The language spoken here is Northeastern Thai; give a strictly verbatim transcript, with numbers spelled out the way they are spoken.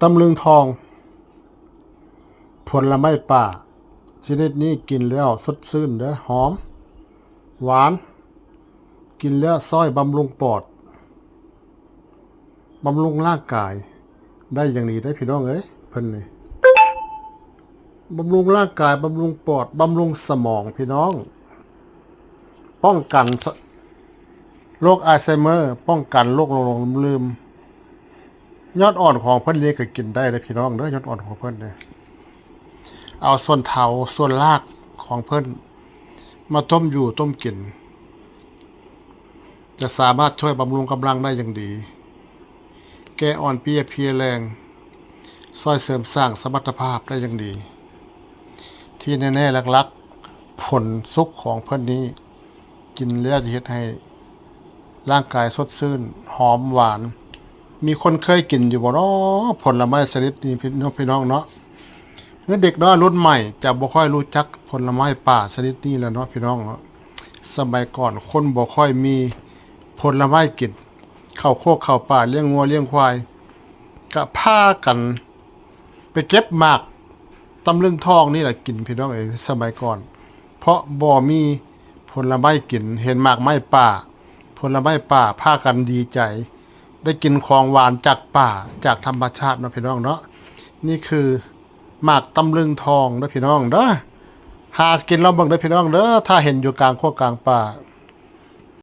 ตำลึงทอง ผลไม้ป่าชนิดนี้กินแล้วสดชื่นเด้อ หอม หวาน กินแล้วซ่อยบำรุงปอด บำรุงร่างกายได้อย่างดีได้อพี่น้องเอ้ย เพิ่นนี่ บำรุงร่างกาย บำรุงปอด บำรุงสมองพี่น้อง ป้องกันส- โรคอัลไซเมอร์ ป้องกันโรคหลงลืม ยอดอ่อนของเพิ่นนี่ก็กินได้เลยพี่น้องเด้อ ยอดอ่อนของเพิ่นเนี่ย เอาส่วนเถาส่วนรากของเพิ่น มาต้มอยู่ต้มกิน จะสามารถช่วยบำรุงกำลังได้อย่างดี แก้อ่อนเพลียเพลียแรง ซ่อยเสริมสร้างสมรรถภาพได้อย่างดี ที่แน่ๆหลักๆ ผลสุกของเพิ่นนี้ กินแล้วจะเฮ็ดให้ร่างกายสดชื่น หอมหวาน มีคนเคยกินอยู่บ่เนาะ ผลไม้ชนิดนี้พี่น้องพี่น้องเนาะ เด็กน้อยรุ่นใหม่จะบ่ค่อยรู้จักผลไม้ป่าชนิดนี้แล้วเนาะพี่น้องเนาะ สมัยก่อนคนบ่ค่อยมีผลไม้กิน เข้าโคกเข้าป่าเลี้ยงงัวเลี้ยงควาย ก็พากันไปเก็บหมากตำลึงทองนี่แหละกินพี่น้องเอ้ย สมัยก่อน เพราะบ่มีผลไม้กิน เห็นหมากไม้ป่า ผลไม้ป่า พากันดีใจ ได้กินของหวานจากป่า จากธรรมชาติเนาะพี่น้องเนาะ นี่คือหมากตำลึงทองเด้อพี่น้องเด้อ หากินลองเบิ่งเด้อพี่น้องเด้อ ถ้าเห็นอยู่กลางโคกกลางป่า